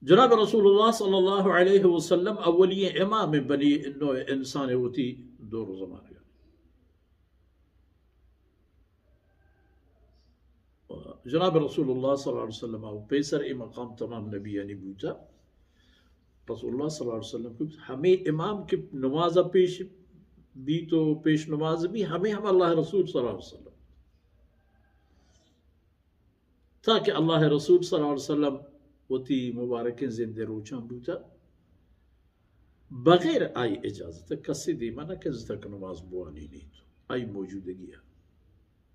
جناب رسول اللہ صلی اللہ علیہ وسلم اولی امام بنی نوع انسان وتی دور زمانہ۔ جناب رسول اللہ صلی اللہ علیہ وسلم او پیسر اے مقام تمام نبیانی بوتا۔ رسول اللہ صلی اللہ علیہ وسلم کہ ہمیں امام کہ نماز پیش بیت و پیش نماز بی، ہمیں ہم اللہ رسول صلی اللہ علیہ وسلم، تاکہ اللہ رسول صلی اللہ علیہ وسلم وتی مبارکیں زندے روچان بوتا، بغیر آئی اجازت کسی دیما نہ کنزتا کہ نماز بوانی نیت۔ آئی موجودگی ء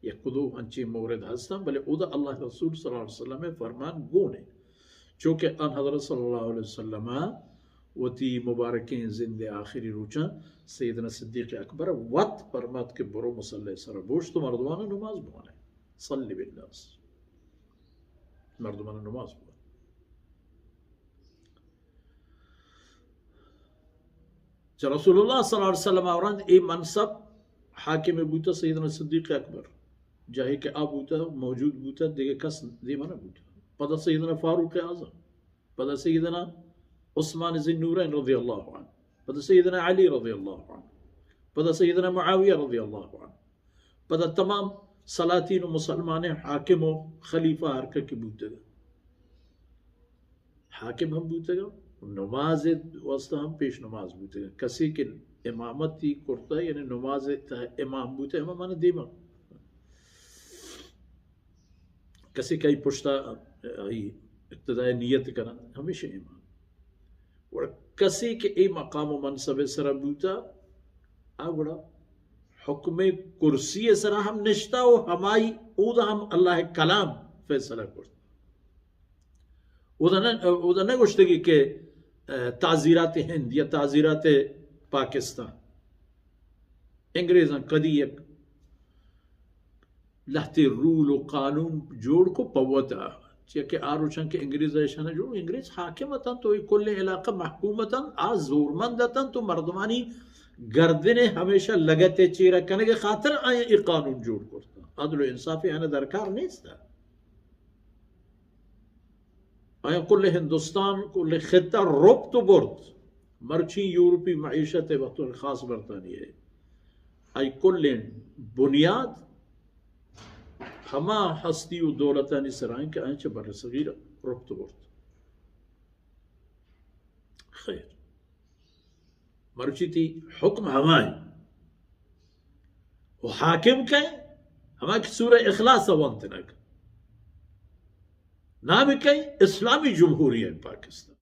یک دو انچیں مورد ہستاں، بلے اودا اللہ رسول صلی اللہ علیہ وسلم ء فرمان گون انت۔ چونکہ آن حضرت صلی اللہ علیہ وسلم ء وتی مبارکیں زند ء آخری روچاں سیدنا صدیق اکبر ء وت فرمات کہ برو مصلی سر بوشت و مردمان نماز بوانے، صلی بالناس، مردمان نماز بوانے۔ چہ رسول اللہ صلی اللہ علیہ وسلم ء رند اے منصب حاکم بوتا سیدنا صدیق اکبر، جاہے کہ آ بوتا، موجود بوتا، دیگہ کس دیما نہ بوتا۔ پدا سیدنا فاروق اعظم، پدا سیدنا عثمان ذی النورین رضی اللہ عنہ، پدا سیدنا علی رضی اللہ عنہ، پدا سیدنا معاویہ رضی اللہ عنہ، پدا تمام سلاطین و مسلمان حاکم و خلیفہ ہر کہ بوتگ۔ حاکم ہم بوتگ، نماز واسطہ ہم پیش نماز بوتگ۔ کسی کہ امامتی کرتا، یعنی نماز تہ امام بوتگ، امام معنی دیما۔ کسی کہ ای پشتا ای اقتداء نیت کنن، ہمیشہ امام۔ اور کسی کہ ای مقام و منصب سرا بوتا، آ گڑا حکم کرسی سرا ہم نشتا و ہمائی اودا ہم اللہ کلام فیصلہ کرتا۔ اودا نہ، اودا نہ گوشتگی کہ، اه، تعزیرات ہند یا تعزیرات پاکستان۔ انگریزاں کدی یک لہتے رول و قانون جوڑ کو پہ وتا، چیا کہ آ روچاں کہ انگریز ایشانہ جوڑ، انگریز حاکم اتن تو اے کل علاقہ محکوم اتن، آ زورمند اتن تو مردمانی گردن ہمیشہ لگت چیرہ کنگ خاطر آئیں اے قانون جوڑ کرتا۔ عدل و انصاف آنا درکار نیست۔ آیا کل ہندوستان، کل خطہ رپت و برت۔ مرچی یورپی معیشت ء بطور خاص برطانیہ ء، آئی کل بنیاد ہما ہستی و دولتانی سرائیں کہ آئیں چہ بر صغیر رپت و برت۔ خیر۔ مرچی تی حکم ہمائیں۔ و حاکم کئے؟ ہما کہ سورہ اخلاص ء وانتنگ۔ نام کئے؟ اسلامی جمہوریہ پاکستان۔